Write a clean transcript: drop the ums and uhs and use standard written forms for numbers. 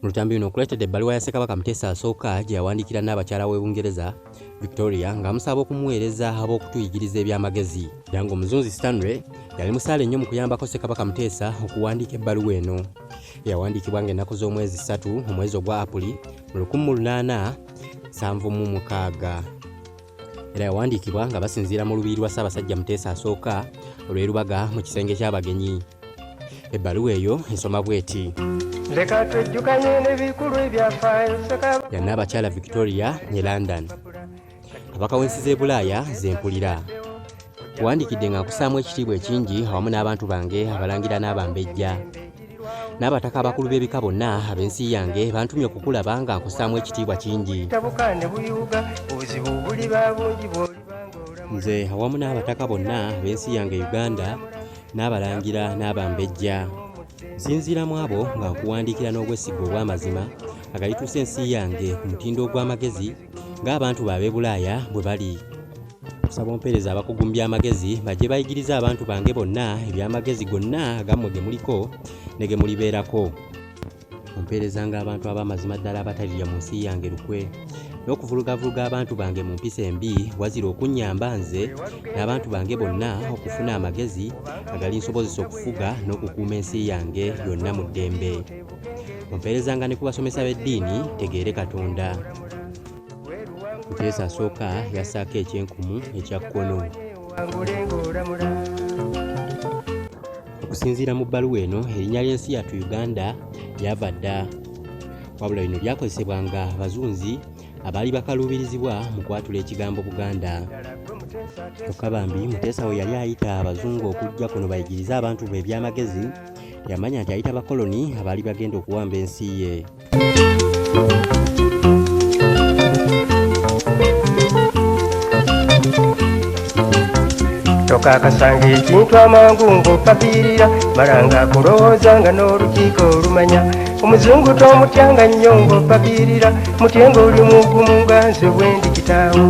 Mu lutambi luno nkuleetedde ebbaluwa ya Ssekabaka Muteesa asooka gye yawandiikira Nnaabakyala w'e Bungereza Victoria ng'amusaba okumuweereza ab'okutuyigiriza ebyamagezi era ng'omuzunzi Stanley yali musaale nnyo mu kuyambako Ssekabaka Muteesa okuwandiika ebbaluwa eno eyawandiikibwa ng'ennaku z'omwezi ssatu omwezi ogwa Apuli mu 1876. Era yawandiikibwa nga basinziira mu lubiri lwa Ssaabasajja Muteesa asooka olw'e Lubaga mu kisenge ky'abagenyi. Ebbaluwa eyo esoma bw'eti. Leka twejjukanye n'ebikulu ebyafaayo Ssekabaka. Ya Nnaabakyala Victoria e London. Kabaka w'ensi z'e Bulaaya ze mpulira. Nkuwandiikidde nga nkusaamu ekitiibwa ekingi awamu n'abantu bange abalangira n'abambejja. N'abataka abakulu b'ebika bonna ab'ensi yange bantumye okukulaba nga nkusaamu ekitiibwa kingi. Tabuka ne buyuuga, obuzibu buliba bungi bw'oliba ng'olamula. Nze awamu n'abataka bonna ab'ensi yange Uganda n'abalangira n'abambejja. Nsinziira mu abo nga nkuwandiikira n'obwesigwa obw'amazima agalituusa ensi yange ku mutindo ogw'amagezi ng'abantu be ab'e Bulaaya bwe bali. Nsaba ompeereze abakugu mu by'amagezi bajje bayigirize abantu bange bonna eby'amagezi gonna agammwe ge muliko ne ge mulibeerako. Ompeerezanga abantu ab'amazima ddala abatalirya mu nsi yange lukwe n'okuvulugavuluga abantu bange mu mpisa embi, wazira okunnyamba nze n'abantu bange bonna okufuna amagezi agalinsobozesa okufuga n'okukuuma ensi yange yonna mu ddembe. Ompeerezanga ne ku basomesa b'eddiini ntegeere Katonda. Muteesa asooka yassaako ekyenkumu ekya kkono. Okusinziira mu bbaluwa eno, erinnya ly'ensi yattu Uganda lyava dda. Wabula lino lyakozesebwanga Abazunzi abaali bakaluubirizibwa mu kwatula ekigambo Buganda. Kyokka bambi Muteesa we yali ayita Abazungu okujja kuno bayigirize abantu be ebyamagezi, teyamanya nti ayita bakoloni abaali bagenda okuwamba ensi ye. Tokakasanga ekintu amangu ng'opapiirira, malanga kulowooza nga n'olukiiko olumanya. Omuzungu tomutyanga nnyo ng'opapiirira, mutye ng'oli mugumu nga nze bwe ndi kitaawo.